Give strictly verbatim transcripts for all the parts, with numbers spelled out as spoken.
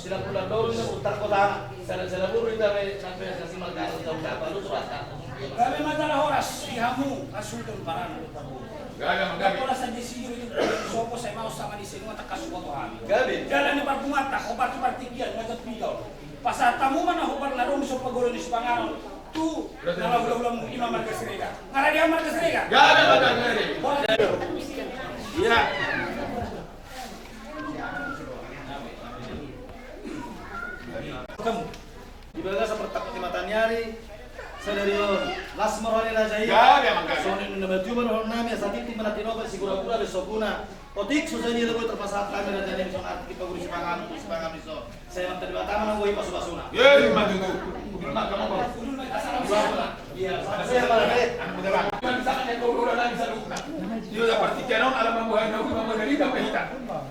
Sila bulan dolu na mutar kota. Sala sala buru ita be sampe sasi marga. Gabe ma jala horas di hamu, Sultan Parana. Gabe ma gabe. Horas sadia sijur itu. Sopo sai mau sama di sini mata kasu bago hami. Gabe. Jalan ni parbungata, hombar tu partingkian, ngajak piga. Pasahat hamu ma na hombar na dong so pagolo ni sipanganon. Tu na hula-hulamu ima marga Siregar. Ngaradi marga Siregar. Gabe ma gabe. Iya. Di bagasan partakut ni mataniari sadari on, las ma roha ni raja i. Songon i na matua ma dohonon nami, asa tintin ma na tinopa sigura-gura be soguna. Otik so sadia na boi tarpasahat hami raja nami songon artik i pagolo sipanganon, sipanganon i so. Sai mata Debata ma na boi pasu-pasuna. Ima tutu.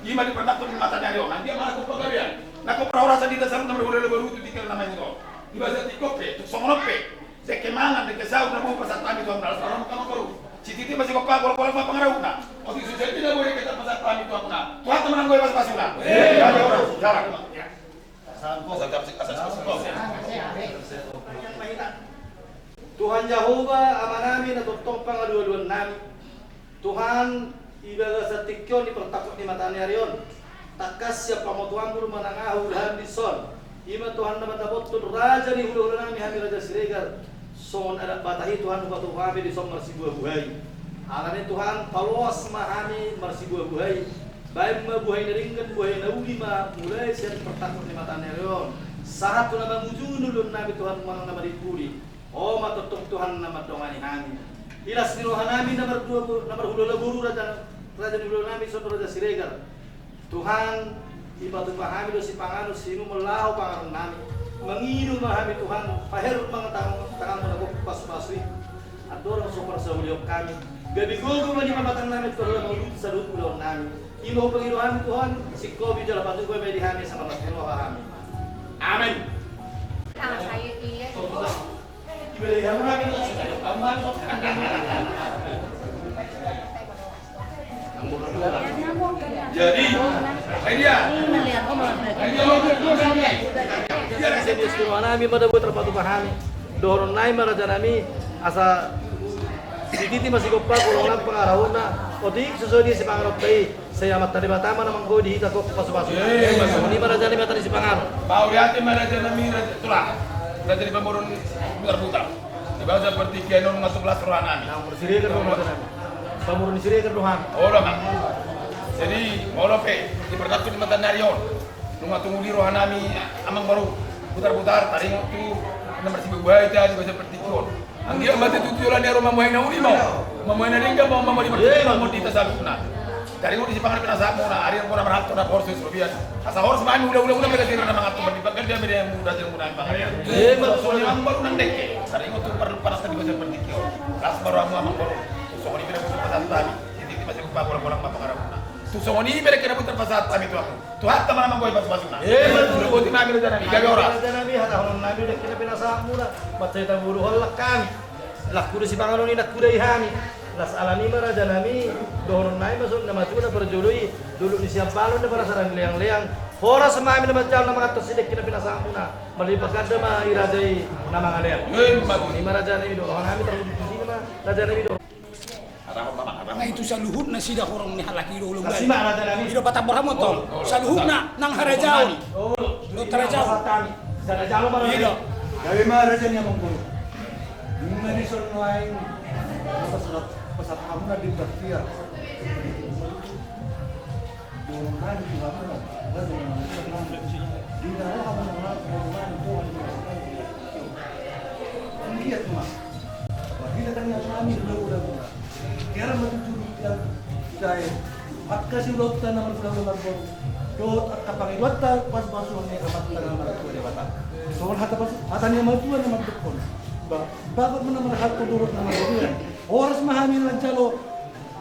Ima di partakut ni mataniari on, anggia ma na kumpaga be. Nangkok parhorasan di hita saluhutna marhula-hula boru tu tingki na main on. Di bagasan tingki on pe, tung songon on pe. Dengke mangan, dengke sahur na boi pasahat hami tu hamuna, las ma roha ni amangboru. Sititi ma sigompa, golanggolang ma pangarahutna. Otik so sadia na boi dengke tarpasahat hami tu hamuna. Tuhanta ma na boi pasu-pasuna. Iya, iya, iya. Tuhan Jahowa, Ama nami na tongtong pangalualuan nami. Tuhan, di bagasan tingki on, di partakut ni mataniari on, tangkas sian pamotoanmu do manang aha huulahan dison. Ima Tuhan na mandapothon raja ni hulahula nami hami Raja Siregar. Songon adat Batak i Tuhan, hupatupa hami dison marsibuhabuhai. Alani Tuhan, paloas ma hami marsibuhabuhai. Baen ma buhai na denggan, buhai na uli ma mulai sian partakut ni mataniari on sahat tu na mangujungi ulaon nami Tuhan manang na madimpuli. Ho ma tongtong Tuhan na mandongani hami. Di las ni roha nami na mardua bo-, na marhulahula boru raja, raja ni hulahula nami songon Raja Siregar. Tuhan, dipatupa hami do sipanganon siinumon laho panganon nami. Mangido ma hami Tuhan, paherbang tang-, tanganmu na gok pasu-pasu i. Andorang so parsaulion hami. Gabe gogo ma di pamatang nami Tuhan na mangudut saluhut ulaon nami. Ima hupangido hami Tuhan, singkopi jala patupa ma i di hami asa marlas ni roha hami. Amen. Ah, saya iya. Jadi, ai dia. Ai dia. Jadi, suruh nami ma da boi tarpatupa hami. Dohonon nami ma raja nami, asa sititi ma sigompa, golanggolang pangarahutna. Otik so sadia sipanganon pe i. Sai Amanta Debata ma na manggoi di hita gok pasu-pasu. Ima tutu. Songon i ma raja nami hata ni sipanganon. Mauliate ma raja nami, raja, tulang. Raja ni pamoruon Butarbutar. Di bagasan partingkian on nunga tung las roha nami. Pamoruon ni Siregar do hami. Olo ma. Jadi, molo pe, di partakut ni mataniari on. Nunga tung uli roha nami, amangboru. Butarbutar, taringot tu na marsibuhabuhai hita di bagasan partingkian on. Anggiat ma tutu jolo ni ro mamuhai na uli ma. Mamuhai na denggan ma, mamuhai na denggan ma di hita saluhutna. Taringot di sipanganon pinasahatmuna, ari on bona marhalto na borso di solobian. Asa horas ma hami hulahula muna pe gabe na mangantup di panggabean muna, raja muna, amangboru. Ima tutu. Songon i ma amangboru nang dengke. Taringot tu parluparan di bagasan partingkian on. Las ma rohamu amangboru. Songon i pe na boi tarpasahat hami. Sititi ma sigompa, golanggolang ma pangarahutna. Tung songon i pe dengke na boi tarpasahat hami tu hamu. Tuhanta ma na manggoi pasu-pasuna. Ima tutu. Boti ma hami raja nami. Gabe horas. Raja nami, hatahonon nami dengke na pinasahatmuna. Mansai taboru holan hami. Las huda sipanganon i nang huda i hami. Las alani ma raja nami. Dohonon nami ma songon na matua na parjolo i. Dolok ni siambalan na parasarang leang-leang. Horas ma hami na manjalo na mangantusi dengke na pinasahatmuna. Marlipat ganda ma i raja i na mangalean. Ima tutu. Songon i ma raja nami, dohonon nami tarhubung tu si ma raja nami do. Nga i tu saluhutna sida horong ni halak i do ulo bai. I do patambor hamu tong. Saluhutna nang harajaon. Dohot harajaon. I do. Gabe ma raja ni amangboru. Nunga dison nuaeng pasahat, pasahat hamu na di baktiar. Dohonon nami tu hamu na, raja ni amangboru. Di na roha hamu na, dohonon nami tu hamu na. Anggiat ma. Marhite tangiang nami hulahula muna. Tiar ma tutu di tiar. Gabe angka siulaonta na marhulahula marboru. Dohot angka pangidoanta pasu-pasuon ni Amanta na martua Debata. Songon hata pas-, hata ni na matua na mandokkon. Ba-, bagot ma na marhalto dohot na marhulahula. Horas ma hami na manjalo.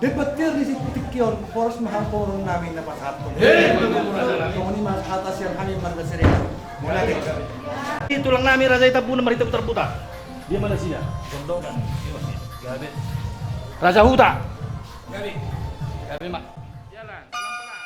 Di baktiar ni si tingki on, horas ma hamu pamoruon nami na pasahathon. Songon i ma hata sian hami marga Siregar. Mauliate. I tulang nami raja i Tambuna marhite Butarbutar. Dia ma nasida? Gondongan. Gabe. Raja Huta. Gabe. Gabe ma. Jalan. Pelan-pelan.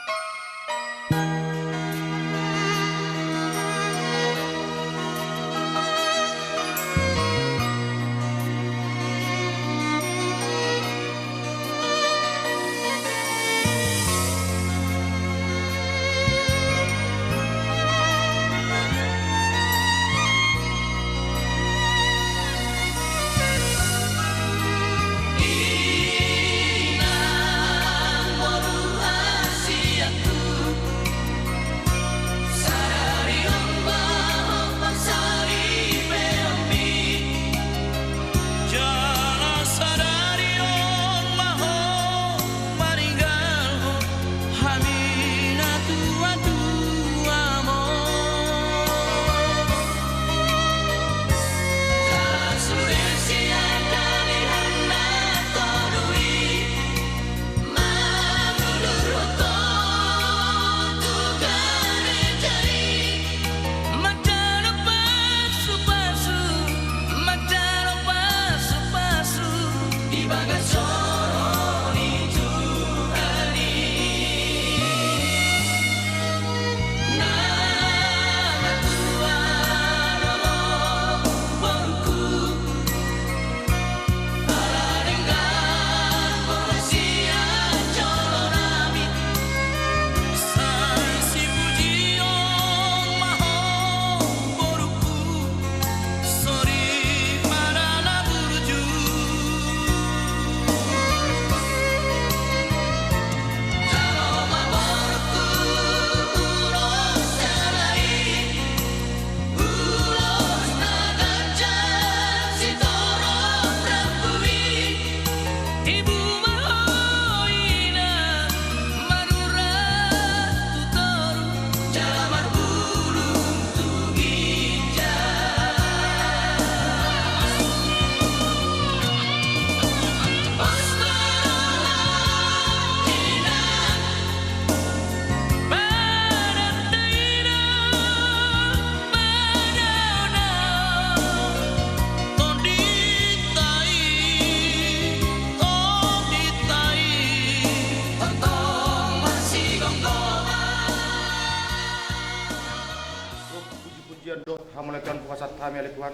Hamuliateon hupasahat hami ale Tuhan,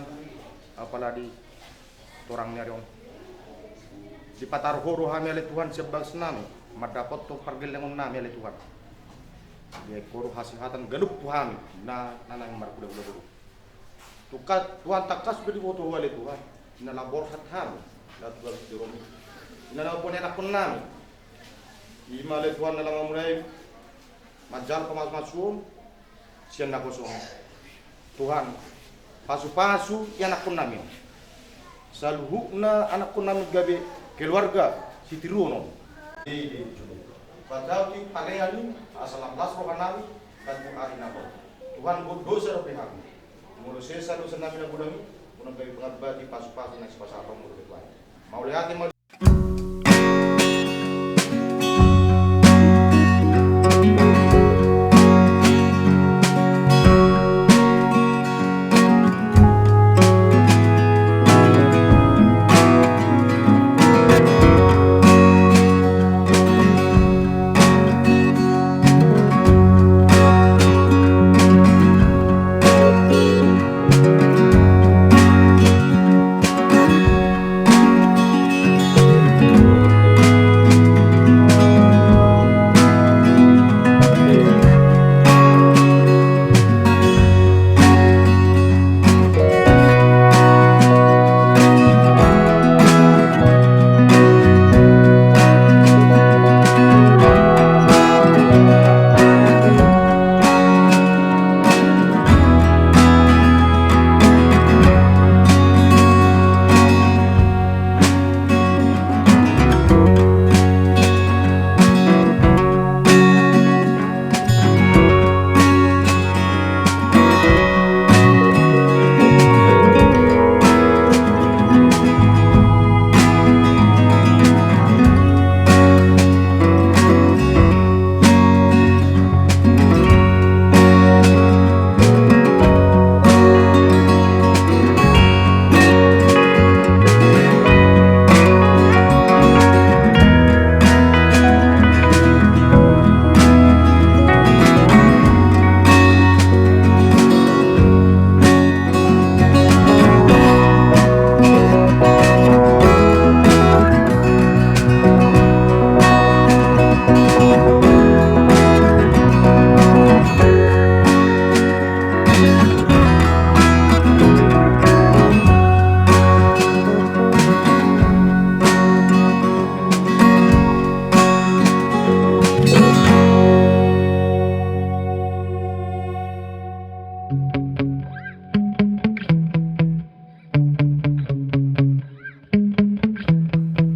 apala di torang ni ari on. Dipataru Ho do hami ale Tuhan sian bagas nami, mandapothon pargellengon nami ale Tuhan. Dibahen Ho do hasehatan ganup tu hami na naeng marhulahula boru. Tuhan, tangkas do diboto Ho ale Tuhan, na laho borhat hami, na tuan di romi. Na laho boan anakkon nami. Ima ale Tuhan na laho mamulai manjalo pamasumasuon sian naposom. Tuhan, pasupasu ianakkon nami on. Saluhutna anakkon nami gabe keluarga sitiruon on. Patau di palean i asa lam las roha nami, dan tu ari na baru. Tuhan, buat dosa dope hami. Molo sesa dosa nami na godang i, unang gabe pangabati pasupasu na sipasahaton molo Tuhan. Mauliate ma.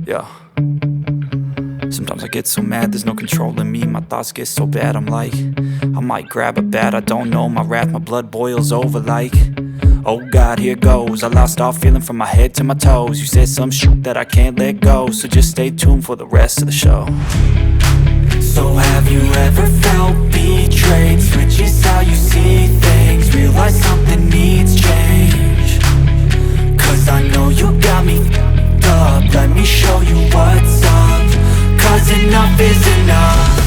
Yeah. Sometimes I get so mad, there's no controlling me. My thoughts get so bad, I'm like, I might grab a bat, I don't know. My wrath, my blood boils over like, oh God, here goes. I lost all feeling from my head to my toes. You said some shit that I can't let go, so just stay tuned for the rest of the show. So have you ever felt betrayed? Switches how you see things. Realize something needs change. 'Cause I know you got me f-, up. Let me show you what's up. 'Cause enough is enough.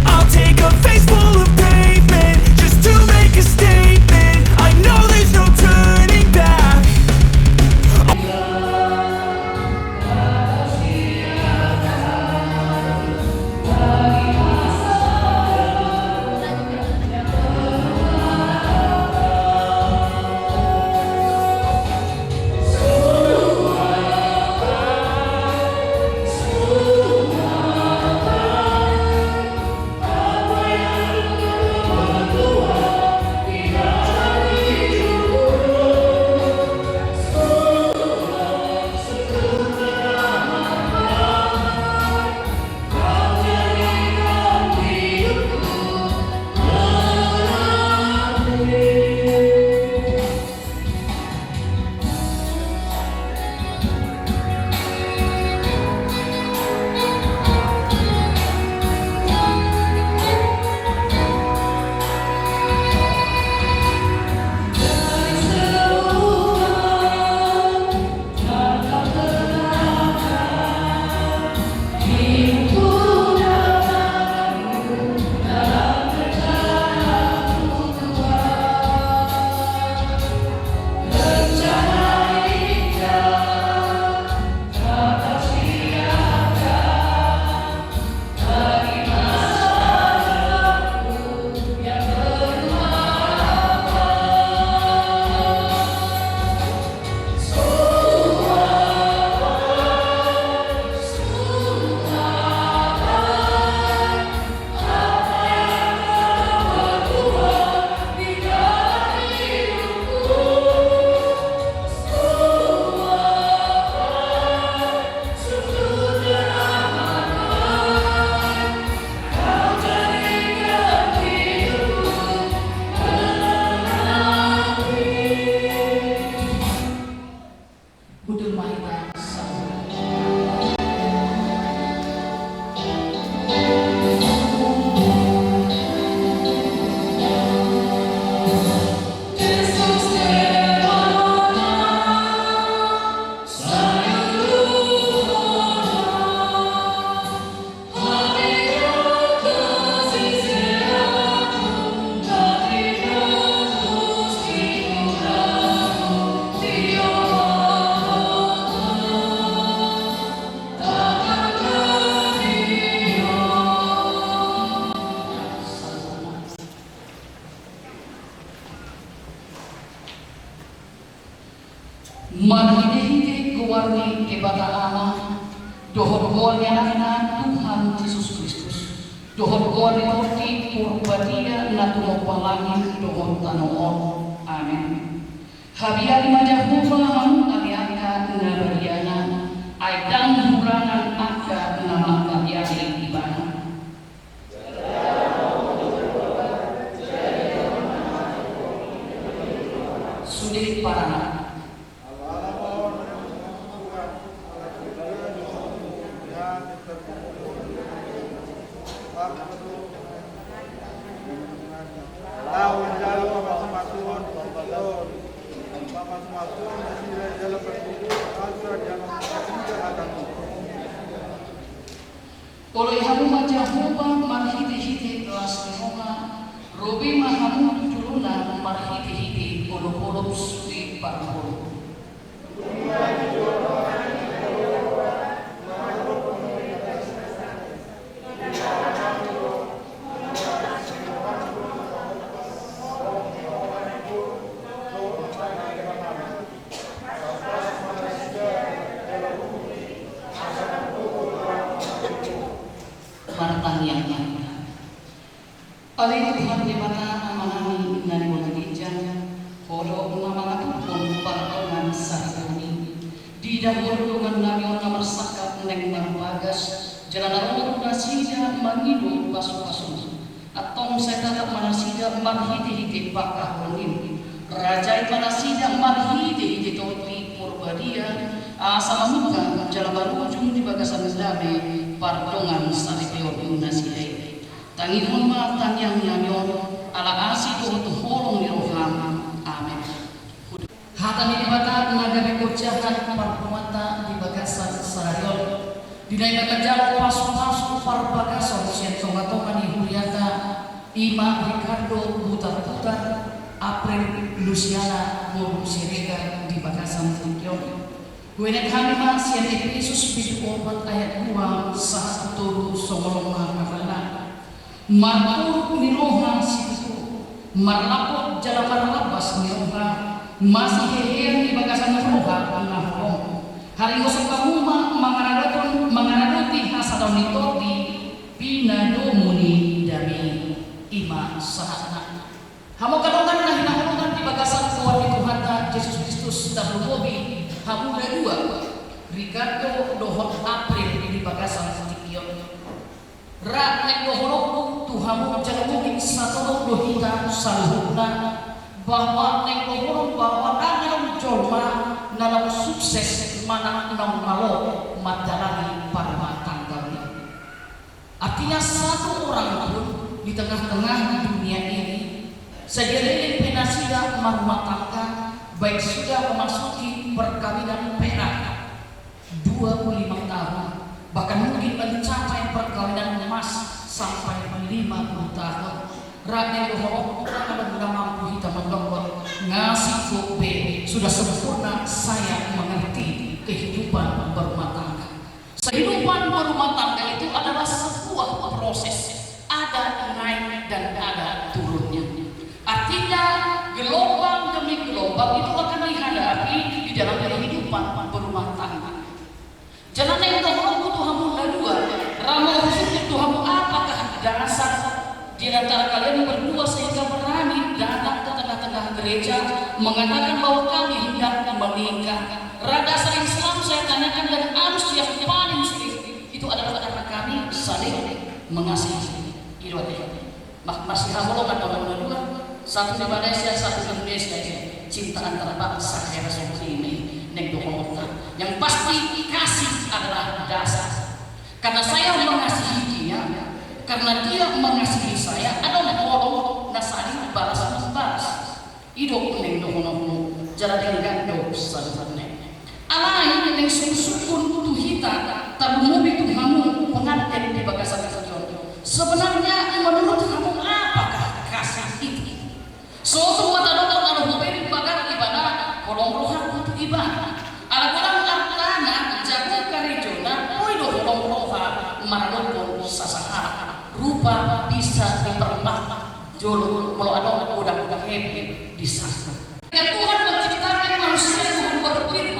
I'll take a face full of pavement just to make a statement. I know there's no turning back. Marhitehite goar ni Debata Ama, dohot goar ni Anakna Tuhan Jesus Kristus, dohot goar ni Tondi Porbadia na tumompa langit dohot tano on. Amen. Habiari ma Jahowa hamu ale angka na bariana, ai ndang hurangan angka na manghabiari Ibana. Sude parana. Oloi hamu ma Jahowa marhitehite las ni roha, robe ma hamu tu jolona marhitehite olopolop sude parhorong. Martangiang ma hita. Ale Tuhan Debata Amanami na di banua ginjang, Ho do na mangaturhon pardongan saripeon i. Diida Ho do dongannami on na marsangkap naeng marbagas, jala na ro tu nasida mangido pasupasum. Antong sai tatap ma nasida marhitehite pangkaholongim. Rajai ma nasida marhitehite Tondi Porbadia, asa mamungka jala marujung di bagasan dame pardongan saripeon nasida i. Tangihon ma tangiangnami on, ala asi dohot holong ni roham. Amen. Hata ni Debata na gabe gonjahan parpunguanta di bagasan sadari on. Di na i ma manjalo pasupasu parbagason sian tongatonga ni huriata, i ma Ricardo Butarbutar, April Luciana boru Siregar di bagasan tingki on. Huenet hami ma sian Epesus pitu opat ayat dua sahat tu tolu songon on ma hatana. Marturuk ni roha situtu, marlapok jala marlambas ni roha, masihehean di bagasan roha na holong. Haringgoson hamu ma mangaradoti, mangaradoti hasadaon ni Tondi, pinadomu ni dame i. I ma sahatna. Hamu angka dongan na hinaholongan di bagasan goar ni Tuhanta Jesus Kristus, tarlumobi hamu na dua, Ricardo dohot April di bagasan tingki on. Ra naeng dohononku tu hamu jala mungkin satonga do hita saluhutna, bahwa naeng dohonon bahwa ndang adong jolma na naung sukses manang naung malo mandalani parrumatanggaon i. Artinya satu orang pun di tengah-tengah dunia ini, sadia leleng pe nasida marumah tangga, baik sudah memasuki perkawinan perak dua puluh lima tahun, bahkan mungkin mencapai perkawinan emas sampai lima puluh tahun. Ra naeng dohonon, ndang adong na mampu hita mandok, ngasihku be sudah sempurna saya mengerti kehidupan berumah tangga. Kehidupan berumah tangga itu adalah sebuah proses, ada naik dan ada turunnya. Artinya, gelombang demi gelombang itu akan dihadapi di dalam kehidupan berumah tangga. Jala naeng dohononku tu hamu na dua, ra mau husungkun tu hamu apakah dasar di antara kalian berdua sehingga berani datang ke tengah-tengah gereja mengatakan bahwa kami hendak menikah. Ra dasar yang selalu saya tanyakan dan arus yang paling sering itu adalah karena kami saling mengasihi. I do ate. Masihaholongan do na dua, satu di Malaysia, satu di Indonesia, cinta antar bangsa, hera songkini, naeng dohononta. Yang pasti kasih adalah dasar. Karena saya mengasihi dia, karena dia mengasihi saya, adong holong na saling balas membalas. I do naeng dohononku, jala denggan do saluhutna. Alai naeng sungkunsungkun tu hita, tarlumobi tu hamu pengantin di bagasan tingki on. Sebenarnya menurut hamu apakah kasih itu? So tumata do na ro huberi bagak ibana, holong rohangku tu ibana. Ala godang artana, jago karejona, boi do holong roha maradophon sasahalak. Rupa bisa dipermak jolo molo adong godang hepeng di sana. Ketika Tuhan menciptakan manusia, Tuhan berpikir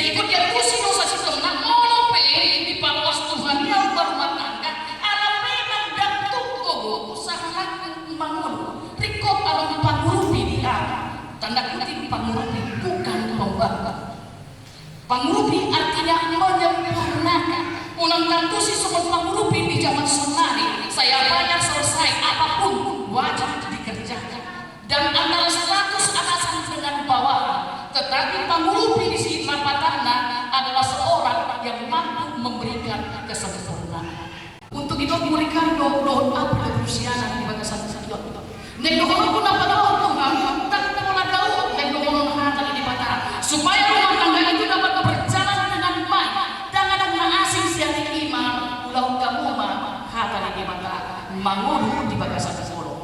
Ingkon diantusi do sasintongna, molo pe dipaloas Tuhan i ahu marumah tangga, ala memang ndang tung gogo usahaku mangolu, ringkot adong pangurupi di ahu. Tanda kutip, pangurupi bukan pembantu. Pangurupi artinya menyempurnakan. Unang tantusi songon pangurupi di zaman sonari, saya bayar selesai, apapun wajib dikerjakan. Dan antara status atasan dengan bawahan, tetapi pangurupi di sini lapatanna adalah seorang yang mampu memberikan kesempurnaan. Untuk itu, murikan do, dohot apu do Lusiana di bagasan singkop. Naeng dohononku na padohot tu hamu, ndang pola dao, naeng dohonon hata ni Debata, supaya rumah tangga itu dapat berjalan dengan baik. Ndang adong na asing sian i, ima ulaon hamu ma hata ni Debata mangolu di bagasan singkop.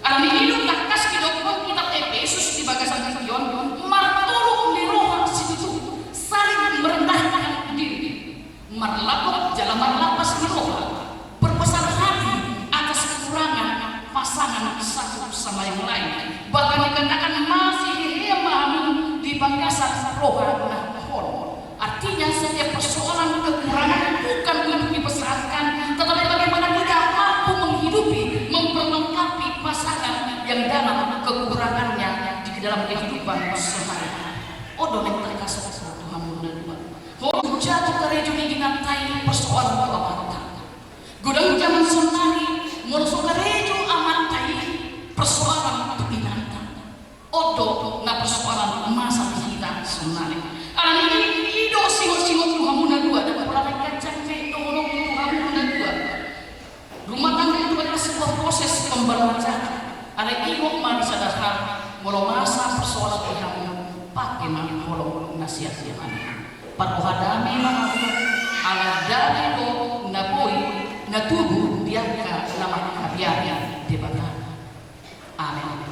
Alani i do tangkas didokkon kitab Epesus di bagasan tingki on, martolop ni roha situtu, saling merendahkan diri, marlapok jala marlapas ni roha, berbesar hati atas kekurangan pasangan satu sama yang lain, bahkan dikatakan masih hehe ma hamu di bagasan roha na holom. Artinya, setiap persoalan kekurangan bukan untuk dibesarkan, tetapi bagaimana kita mampu menghidupi, memperlengkapi pasangan yang dalam kekurangannya di dalam kehidupan sehari-hari. On do naeng tangkas tu hamu na dua. Molo jatuh karejo ni inanta i, persoalan tu amanta. Godang zaman sonari, molo so karejo amanta i, persoalan tu inanta. On do na persoalan masa di hita sonari. Alani i, i do singkop-singkop tu hamu na dua, ndang pola naeng ganjang be dohononku tu hamu na dua. Rumah tangga itu adalah sebuah proses pembaruan jati. Alai ingot ma di sada hal, molo masa persoalan di hamu, pake ma holong na sian Tuhan. Parroha dame ma hamu, ala dame do na boi na tubu di angka na mangkabiari Debata. Amen.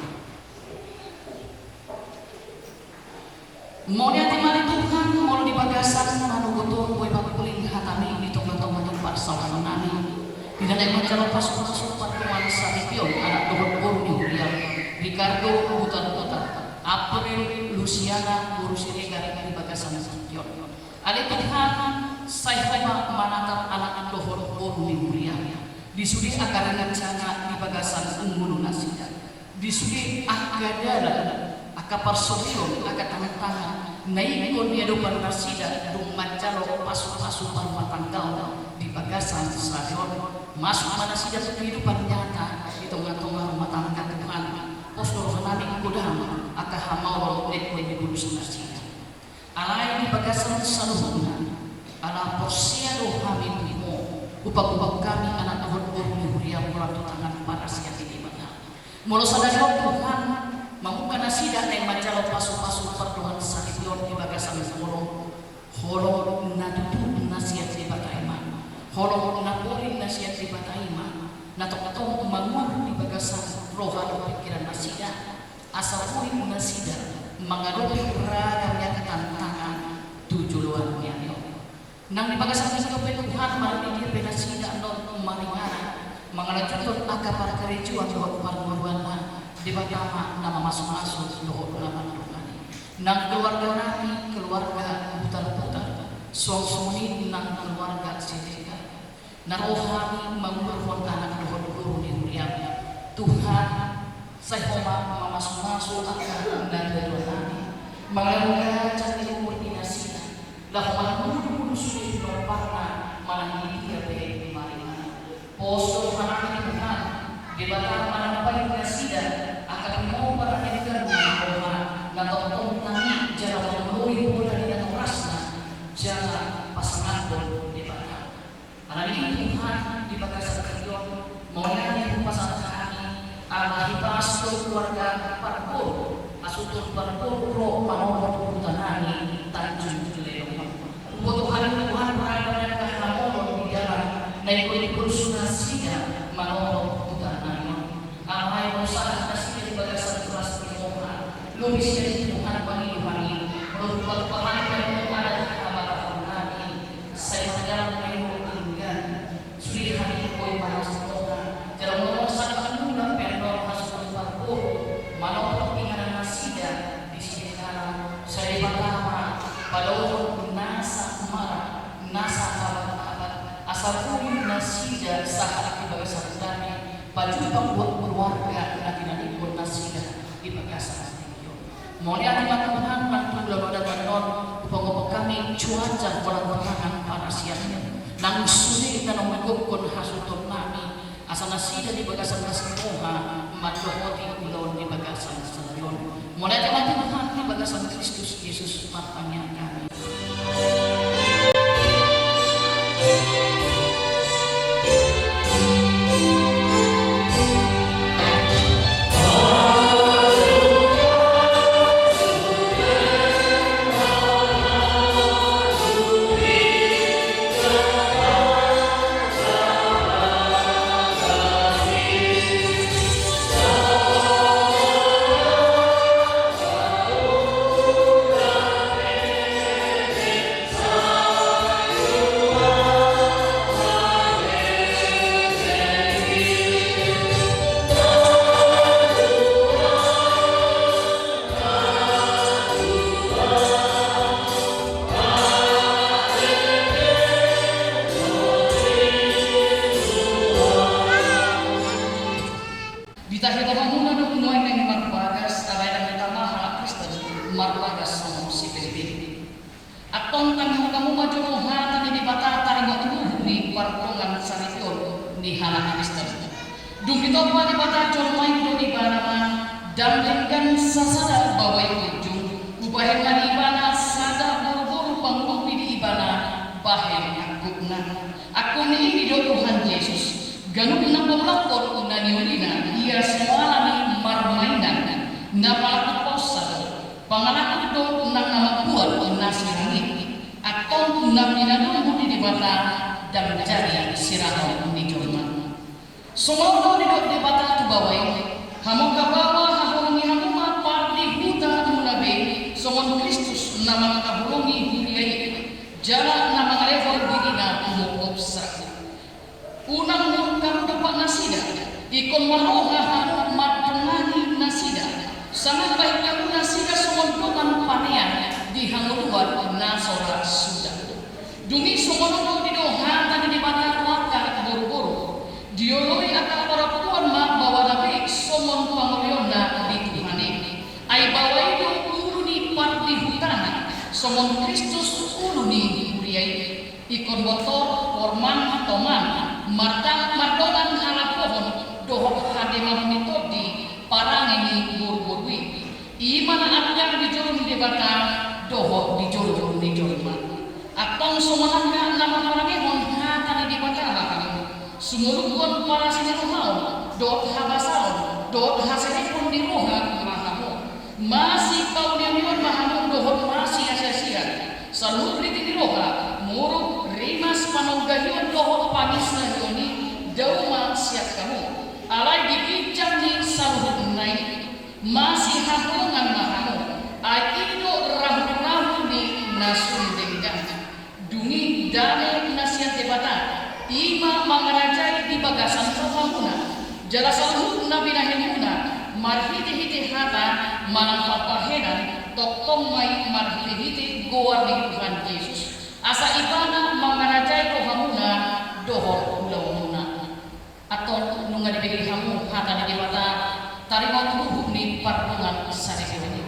Mauliate ma di Tuhan, molo di bagasan manogot on boi mangkuling hataMi di tonga-tonga ni parsaoran nami. Di na naeng manjalo pasu-pasu pardomuan saripeon, anak dohot boru ni huriaM, Ricardo Butarbutar, April, Lusiana, boru Siregar, di bagasan singkop on. Ale Tuhan, sai Ho ma manatap anak dohot boru ni huriaM di sude angka ringan janga di bagasan ngolu nasida. Di sude angka dalan, angka parsorion, angka tantangan na ingkon diadopan nasida dung manjalo pasu-pasu parrumatanggaon di bagasan sadari on, masuk ma nasida tu kehidupan nyata di tonga-tonga rumah tangga Tuhan. Pos do roha nami godang angka hamaolon na ingkon dibolus nasida. Alai di bagasan saluhutna, ala porsea do hami tu Ho, hupaboa hami anak dohot boru ni huriaM holan tu tangan parasian ni Debata. Molo sadari on Tuhan, mamungka nasida naeng manjalo pasu-pasu pardomuan saripeon di bagasan holong, holong na tutu na sian Debata i ma, holong na boi na sian Debata i ma, na tongtong mangur di bagasan roha dohot pingkiran nasida. Asa boi nasida mangadopi ragam ni angka tantangan tu joloan ni ari on. Nang di bagasan singkop on pe Tuhan, marnida pe nasida annon maringanan mangalanjuthon angka parkarejoan dohot parngoluanna, Debata ma na mamasu-masu dohot na mandongani. Nang keluarga nami, keluarga Butarbutar, suang songon i nang keluarga Siregar. Na ro hami manguhumhon anak dohot boru ni huriaM. Tuhan, sai Ho ma mamasu-masu angka natua-tua nami, mangalangka jala umur ni nasida, laho mangudu-udu sude pinomparna manang di dia pe maringanan. Pos do roha nami Tuhan, Debata manang baen nasida angka pinompar na denggan ni roha, na tongtong tangkas jala mangoloi pola ni natorasna, jala pasangaphon Debata. Alani i Tuhan, di bagasan tingki on, mauliate hupasahat hami, ala hipas do keluarga parboru, asuthon parboru ro manogot huta nami Tanjung Lelong. Huboto hami Tuhan, ragam ni angka hamaolon di dalan na ingkon dibolus nasida manogot huta nami on. Alai molo sahat nasida di bagasan turas ni roha, lobi sian i Tuhan mangido hami, molo hupaboa hami adat habatahon nami, sai mardalan ma i ro denggan, sude hami boi manapas roha, jala molo sahat mulak pe annon hasuhuton parboru, manopot inganan nasida di sini, sai Debata ma padaohon Sapuli nasida sahalak di bagasan dame, pajumpang buat keluarga na tinadingkon nasida di bagasan tingki on. Mauliate ma Tuhan, manang tu ulaon adat on, hupangophop hami cuaca holan pangan panasianmu, nang sude na naeng manggomgom hasuhuton nami, asa nasida di bagasan na singkoha mandohoti ulaon di bagasan sadari on. Mauliate ma Tuhan, di bagasan Kristus Jesus martangiang hami. Ditahi rohamuna do nuaeng na marbagas, alai ndang hita ma halak Kristen marbagas songon sipelipeli. Antong tangihon hamu ma jolo hata ni Debata taringot ruhut ni pardongansaripeon ni halak Kristen. Dung ditompa Debata jolma i, didok ibana ma, ndang denggan sasada baoa i punjung, hubahen ma di ibana sada boruboru pangurupi di ibana bahen angkupna. Angkup ni i didok Tuhan Jesus, ganup na paulakkon na niulina, ia soara ni marmainan, na palaku posa do. Pangalaku do nang na mambuat na sirang i, antong na pinadumbu ni Debata ndang jadi sirangon ni jolma. Songon on do didok Debata tu baoa i, hamu angka baoa, haholongi hamu ma pardihutamuna be, songon Kristus na mangkaholongi huria i, jala na mangalehon dirina humophop sahat. Unang muruk hamu dompak nasida, ingkon marroha hamu mandongani nasida, sangap bahen hamu nasida songon dongan panean di hangoluan na so ra suda. Dung i songon on do didok hata ni Debata tu angka boruboru, dioloi angka parompuan ma baoana be songon pangoloionna di Tuhan i. Ai baoa i do ulu ni pardihutana, songon Kristus ulu ni huria i. Ingkon bontor, porman, toman, marta-, mardongan halahohon dohot hademahon ni tondi parange ni boruboru i. I ma na andang di jolo ni Debata dohot di jolo ni jolma. Antong songon angka na mangarangehon hata ni Debata ma hamu, sumolukhon parasi ni rohaon dohot habasaon dohot haserepon ni roha ma hamu. Masipauliulion ma hamu dohot masiasiasian. Saluhut riti ni roha, muruk, rimas, panonggahion dohot panginsaion i dao ma sian hamu. Alai di ginjang ni saluhutna i, masihaholongan ma hamu. Ai i do rahurahu ni na sun denggan. Dung i dame na sian Debata, i ma mangarajai di bagasan rohamuna, jala saluhut na binahenmuna, marhitehite hata manang pambahenan, tongtong ma i marhitehite goar ni Tuhan Jesus, asa ibana mangarajai rohamuna dohot ulaonmuna. Antong nunga dibege hamu hata ni Debata taringot ruhut ni pardongansaripeon i.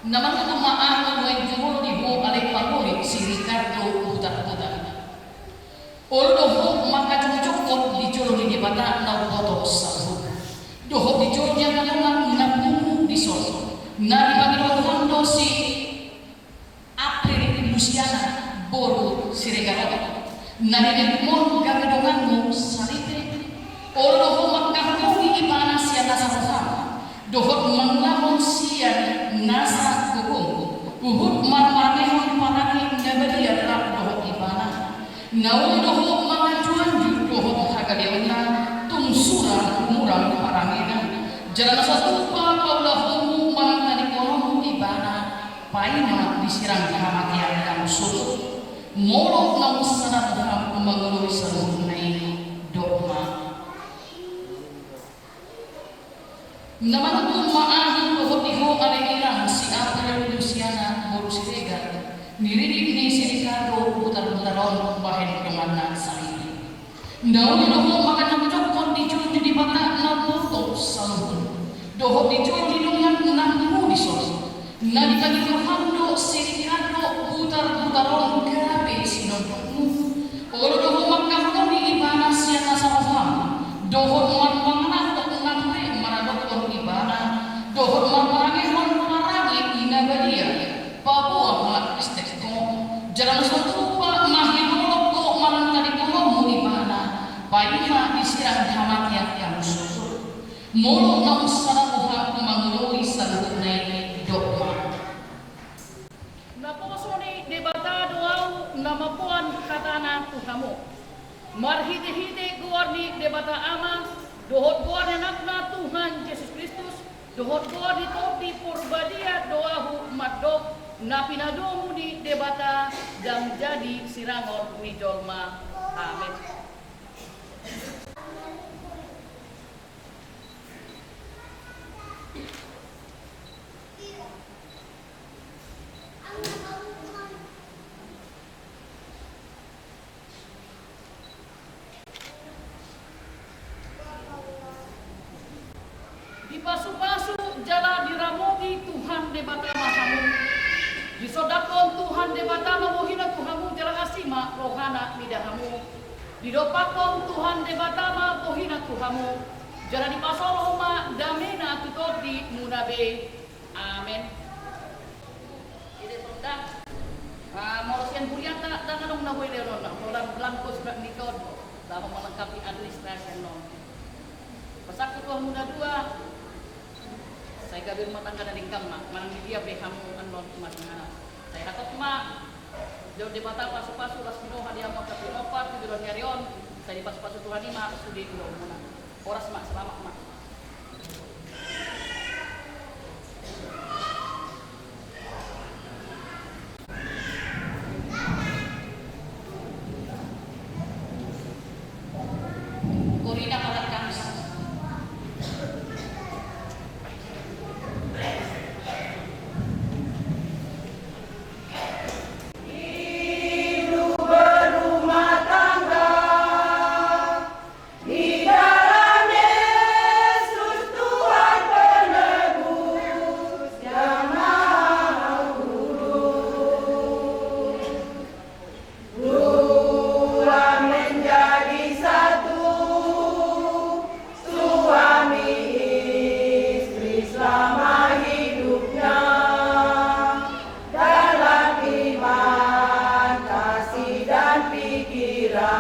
Na mangutu ma ahu nuaeng jumolo di ho ale pangoli si Ricardo Butarbutar. Olo do ho mangkajongjonghon di jolo ni Debata na umboto saluhut, dohot di jolo ni angka dongan na pungu dison, na dipangidoan do si April Lusiana boru Siregar on, na nilehonmon gabe donganmu saripe. Olo do ho mangkaholongi ibana sian nasa roham dohot mangulanghon sian nasa gogom, huhut marparangehon parange na badia rap dohot ibana. Na uli do ho manganjuanju dohot hagaleonna, tung sura humurang parangena. Jala na so tupa paulahonmu manang tadingkononmu ibana, paima disirang hamatean ndang surut. Molo naung sada roham mangoloi saluhutna i, dok ma. Na manungkun ma ahu dohot di ho ale inang si April Lusiana boru Siregar, niridit ni si Ricardo Butarbutar on bahen donganna Na uli do ho manghajokkon di jolo ni Debata na umboto saluhut, dohot di jolo ni dongan na pungu dison. Na ditagi Tuhan do sirikado butarbutar on gabe sinondukmu. Olo do ho mangkaholongi Ibana sian nasa roham, dohot marpanganon na ture maradophon Ibana, dohot marparangehon parange na badia. Paboa halak Kristen ho, jala na so tupa ma hinaholongan ho manang tadingonmu Ibana, paima disirang hamatean hamu sogot. Molo naung sada roha mangoloi saluhutna i, dok ma: Naposo ni Debata do ahu na mamboan hatana tu hamu. Marhitehite goar ni Debata Ama, dohot goar ni Anakna Tuhan Jesus Kristus, dohot goar ni Tondi Porbadia do ahu mandok, na pinadomu ni Debata ndang jadi sirangon ni jolma. Amen. Dipasupasu jala diramoti Tuhan Debata ma hamu. Disondangkon Tuhan Debata ma bohina tu hamu jala asi ma rohana mida hamu. Didompakkon Tuhan Debata ma bohina tu hamu, jala dipasolhon ma damena tu tondimuna be. Amen. Ide sonda. Ah, molo sian huriata ndang adong na boi lehononna, molo ndang, ndang adong surat nikah on, laho melengkapi administrasi annon. Pasangkut tu hamuna dua, sai gabe rumah tangga na denggan ma, manang di dia pe hamu annon, masingana. Sai hatop ma, jalo Debata pasupasu, las ni roha di hamu angka pinompar tu joloan ni ari on, sai dipasupasu Tuhan i ma sude ulaonmuna. Horas ma, selamat ma. Korina padat kami sa. Hidup berumah tangga di dalam Yesus Tuhan Penebus yang Maha Hulu. Dua menjadi satu, suami istri selama hidupnya, dalam iman, kasih, dan pikiran.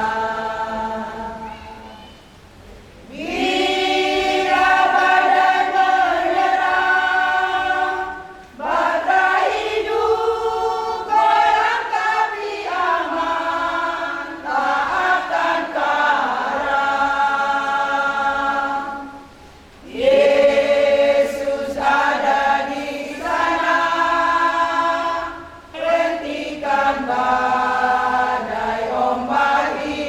Bila badai menyerang, bata hidup goyang tapi aman, tak akan karam. Yesus ada di sana, hentikan badai ombak di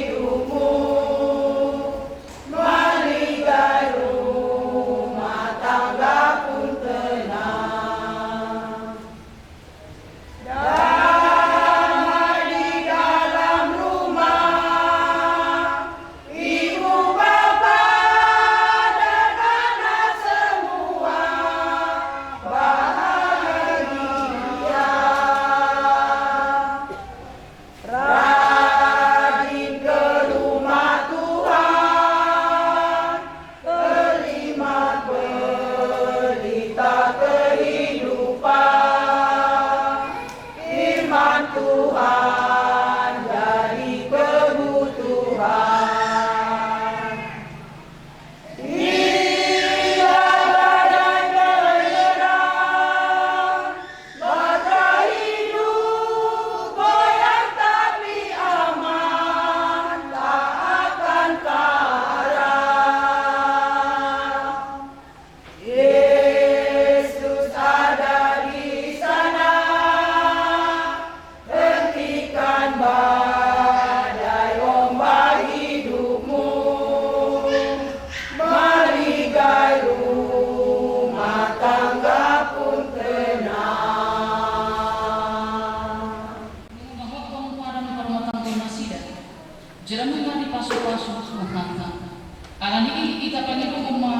Jala nunga dipasupasu Tuhanta. Alani i hita pangidohon ma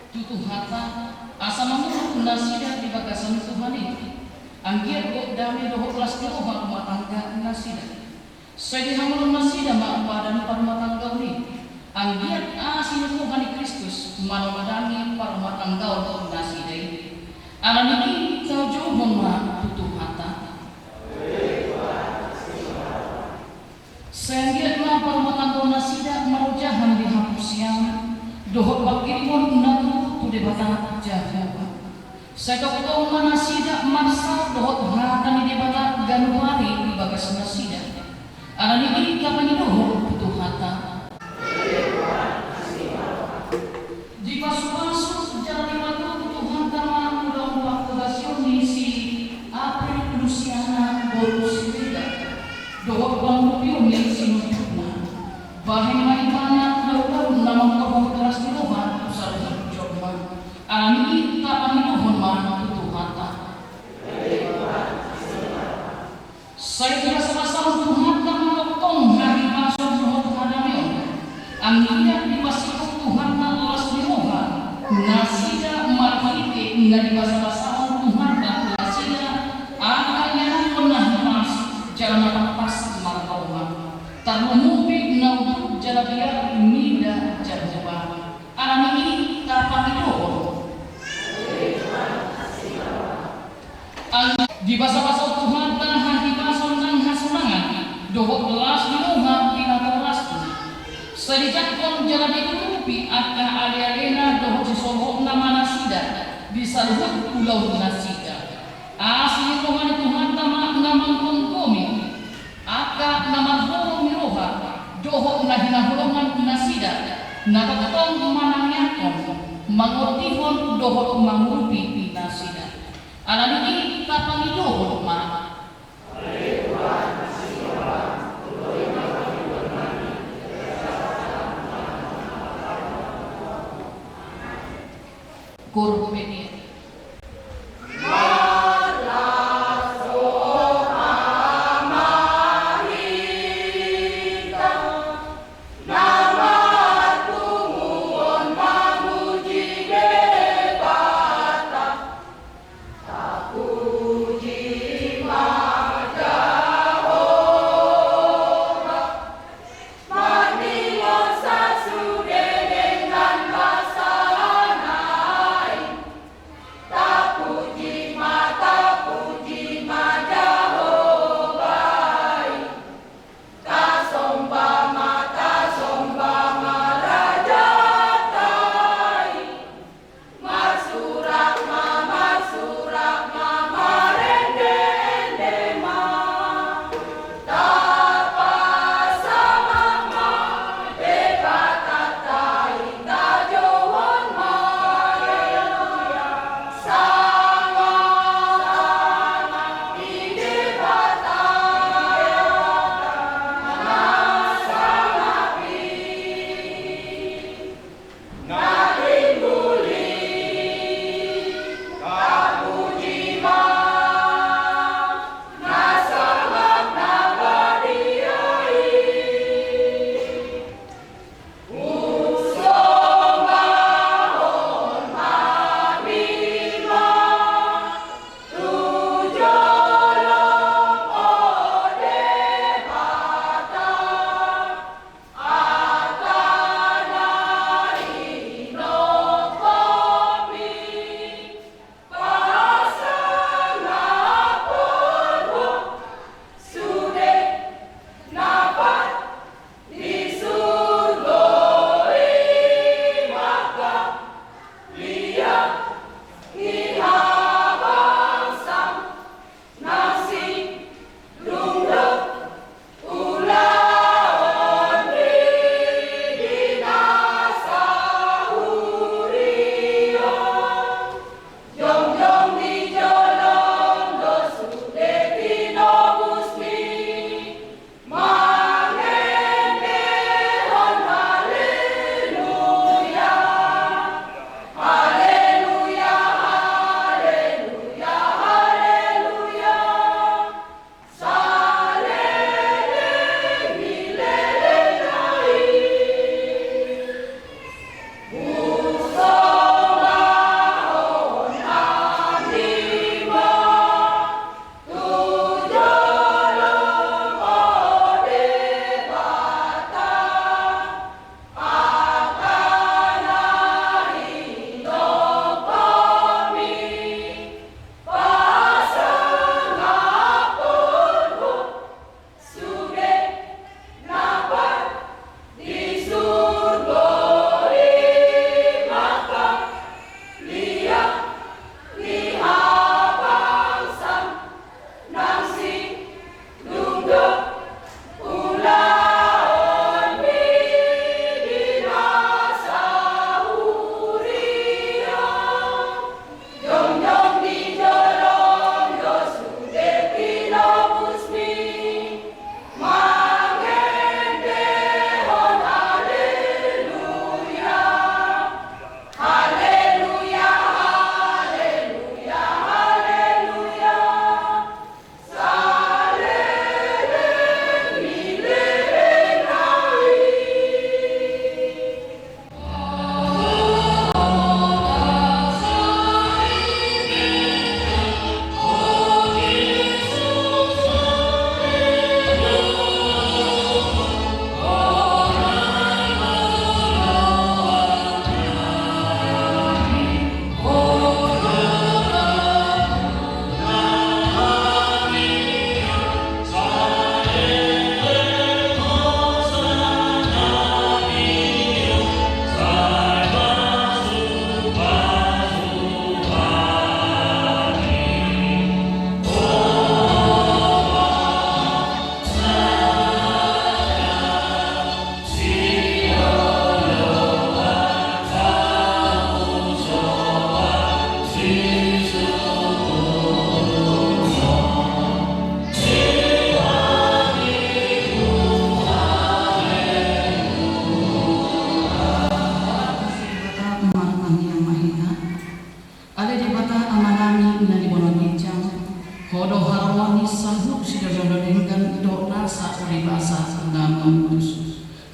tu Tuhanta, asa mangurung nasida di bagasan Tuhan i. Anggiat gok dame dohot las ni roha rumah tangga nasida. Sai dihangoluhon nasida ma badan parumatanggaon i. Anggiat asi ni Tuhan i Kristus manomadangi parumatanggaon nasida i. Alani i taujouhon ma tu Tuhanta. Sai anggiat ma parumatanggaon nasida marojahan di haporseaon dohot pangkirimon na turpuk tu Debata Jahowa. Sai tongtong ma nasida marsaor dohot hata ni Debata ganup ari di bagas nasida. Alani i tapangidohon tu Tuhanta. Dipasupasu jala dipatutu Tuhanta ma ulaon panghobasion ni si April Luciana boru Siregar dohot pangurupion ni sinondukna. Bahen ma ibana ulaon na mangkorhon las ni roha tu saluhut jolma. Alani i tapangidohon ma tu Tuhanta. Sai dibasabasahon Tuhanta ma tongtong hahipason dohot hadameon. Anggiat dipasingkop Tuhanta las ni roha nasida marhite na dibasabasahon Tuhanta tu nasida, angka ianakhon na hipas jala na tangkas marroha. Tarlumobi na unduk jala biar mida Jahowa. Alani i tapangidohon. Dibasabasahon Tuhanta hahipason nang hasonangan dohot las ni roha di natorasna. Sai dijangkon jala ditutupi angka alealena dohot sisolhotna ma nasida di saluhut ulaon nasida. Asi ni roha ni Tuhanta ma na manggomgomi angka na marholong ni roha dohot na hinaholongan nasida, na tongtong manangiangkon, mangondihon dohot mangurupi nasida. Alani i tapangidohon ma. Korum Penia.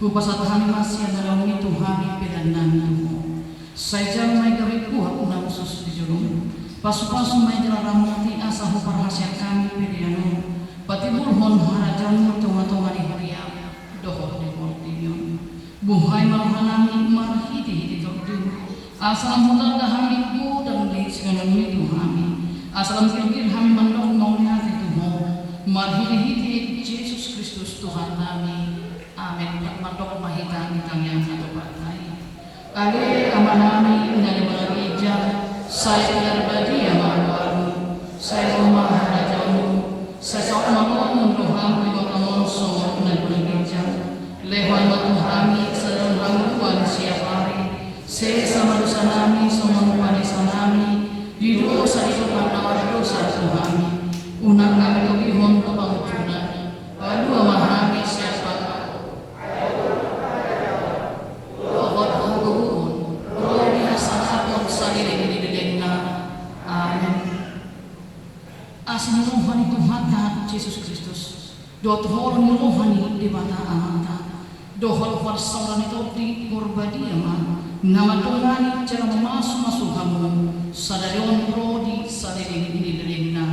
Hupasahat hami ma sian na laho i tu hami pelean nami tu Ho. Sai jalo ma i gabe buat na hushus di jolom. Pasupasu ma i jala ramoti asa huparhaseang hami pelean on patimbulhon harajaonmu di tongatonga ni huria dohot di portibi on. Buhai ma roha nami marhitehite Tondi, asa lam hutanda hami godang ni siganup ni tu hami, asa lam girgir hami mandok mauliate tu Ho, marhitehite Jesus Kristus Tuhan nami. Amen. Rap mandok ma hita di tangiang na topa i. Ale Ama nami na di banua ginjang, sai pinarbadia ma goarmu, sai ro ma harajaonmu, sai saut ma lomo ni roham di banua on songon na di banua ginjang. Lehon ma tu hami sadari on hangoluan siapari. Sesa ma dosa nami songon panesanami di dosa ni dongan na mardosa tu hami. Unang hami togihon tu pangunjunan. Palua ma hami sian pangago. Dohot hagogoon, ro di hasangapon saleleng ni lelengna. Amen. Asi ni roha ni Tuhanta Jesus Kristus, dohot holong ni roha ni Debata Amanta, dohot parsaoran ni Tondi Porbadia ma na mandongani jala mamasumasu hamu sadari on ro di saleleng ni lelengna.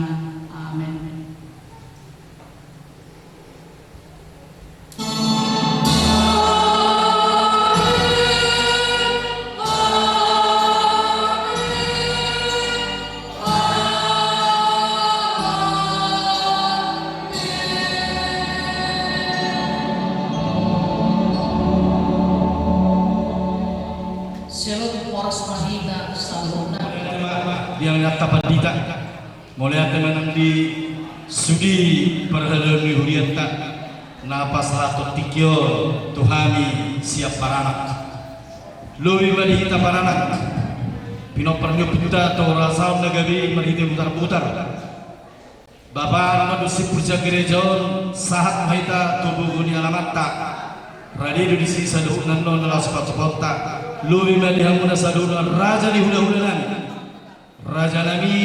Amen. Shalom, horas ma hita saluhutna. Di angka pandita. Mauliate ma nang di sude parhalado ni hurianta na pasahathon tingki on tu hami sian paranak. Lobi ma di hita paranak. Pinompar ni ompunta tu rasaon na gabe marhite butarbutar. Bapa, nunga dung simpul sian gereja on, sahat ma hita tu bogu ni alamanta. Rade do disi saluhutna annon na laho sipatsupaonta. Lobi ma di hamu na saluhutna raja ni hulahula nami. Raja nami,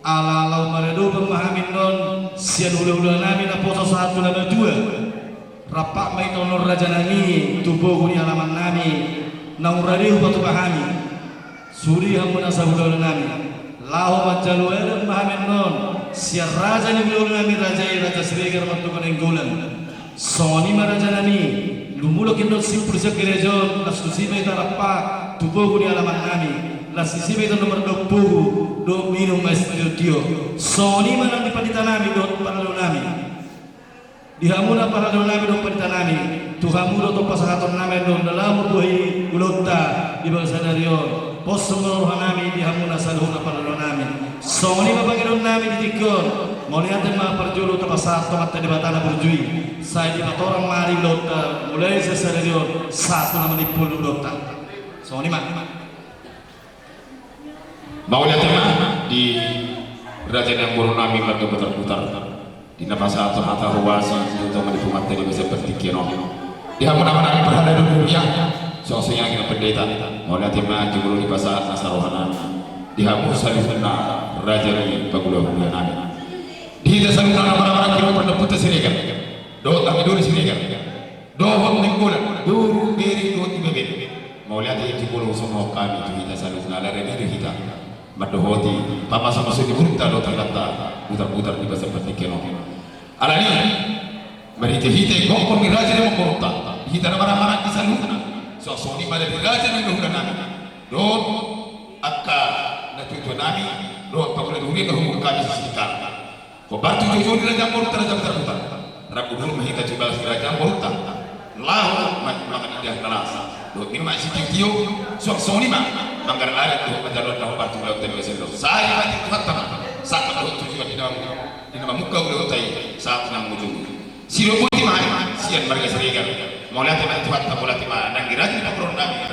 ala laho maradophon ma hami annon sian hulahula nami naposo sahat tu na matua. Rap ma hita annon raja nami tu bogu ni alaman nami, naung rade hupatupa hami. Sude hamu na sahulahula nami, laho manjalo adat ma hami annon sian raja ni hulahula nami, raja i Raja Siregar Martonga Nainggolan. Songon i ma raja nami, dung mulak annon simpul sian gereja on, las tusi ma hita rap tu bogu ni alaman nami, las tusi ma hita na mardok bogu dohot minum aek sitiotio. Songon i ma nang di pandita nami dohot parhalado nami. Di hamu na parhalado nami dohot pandita nami, tu hamu do tong pasahaton nami annon na laho mambuhai ulaonta di bagasan ari on. Pos ma roha nami di hamu na saluhutna parhalado nami. Songon i ma pangidoan nami di tingki on, mauliate ma parjolo tapasahat tu Amanta Debata na burju i, sai dipatorang ma di ulaonta mulai sian sadari on sahat tu na manimpul ulaonta. Songon i ma. Mauliate ma di raja ni amboru nami marga Butarbutar. Di na pasahathon hata huasi tu tonga ni punguanta di bagasan partingkian on. Di hamu na manang parhalado ni huria, songon i nang di na pendeta. Mauliate ma jumolo dipasahat nasa roha nami. Di hamu saluhutna raja ni pangula huria nami. Di hita saluhutna na marhahamaranggi dohot parompuan Siregar. Dohot anggi doli Siregar. Dohot Nainggolan, boru, bere, dohot ibebere. Mauliate jumolo songon hami tu hita saluhutna ala ni rade do hita mandohoti pamasumasu ni borunta dohot hita Butarbutar di bagasan partingkian on. Alani i, marhitehite gokhon ni raja ni amangborunta, di hita na marhahamaranggi saluhutna, songon i ma di raja ni hulahula nami dohot angka natuatua nami dohot pangula ni huria na huhut hami sisihol. Hombar tu joujou ni raja amborunta raja Butarbutar. Rap godang ma hita tu bagas ni raja amborunta. Laho ma-, mangan indahan na las dohot minum aek sitiotio. Suang songon i ma manggarar adat dohot manjalo adat na hombar tu ulaonta di bagasan on. Sai dipatik Tuhanta ma sahat dohot tujuan di na, di na mamungka ulaonta i sahat tu na mangujungi. Sidok boti ma hami sian marga Siregar. Mauliate ma Tuhanta, mauliate ma nang di raja ni pangula nami.